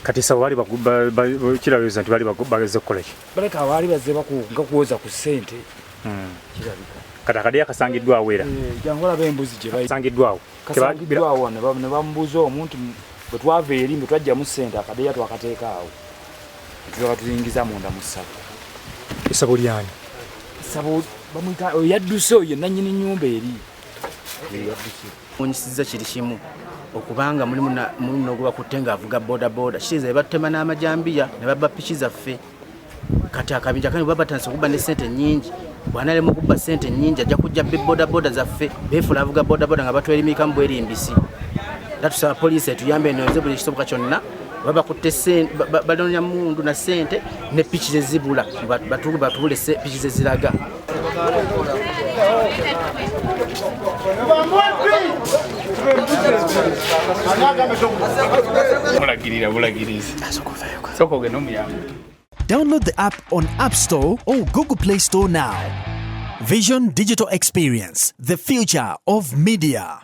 Kati sawa bali kirabiriza nti bali bageze kukola ki? Baleka baali bazze nga kuwoza ku ssente. Kirabika. Kati akadeya kasangiddwawo era. Jangu olaba embuzi gye kasangiddwawo. Kasangiddwawo ne bamubuuza omuntu bwe twava eri mbu twajjamu ssente akadeya twakateeka awo. Tulyoka tuyingiza munda mu ssabo. Essabo lyani? Essabo bamuyita oyo yadduse oyo nannyini nnyumba eri. Yadduse. Onyisizza kiri kimu okubanga mulimu n'ogwebakutte ng'avuga bodaboda kitegeeza be batutema n'amajambiya ne babba piki zaffe. Kati akabinja kano baba batandise okubba ne ssente nnyingi, bw'anaalema okubba ssente nnyingi ajja kujja abbe bodaboda zaffe. Beefuula avuga bodaboda nga batwerimikamu bwerimbisi. Era tusaba poliisi etuyambe enoonze buli ekisoboka kyonna, babakutte banoonya mmundu na ssente ne piki ze zibula, batubule piki ze ziraga. Mulagirira bulagirizi. Sooka ogende omuyambe. Download the app on App Store or Google Play Store now. Vision Digital Experience, the future of media.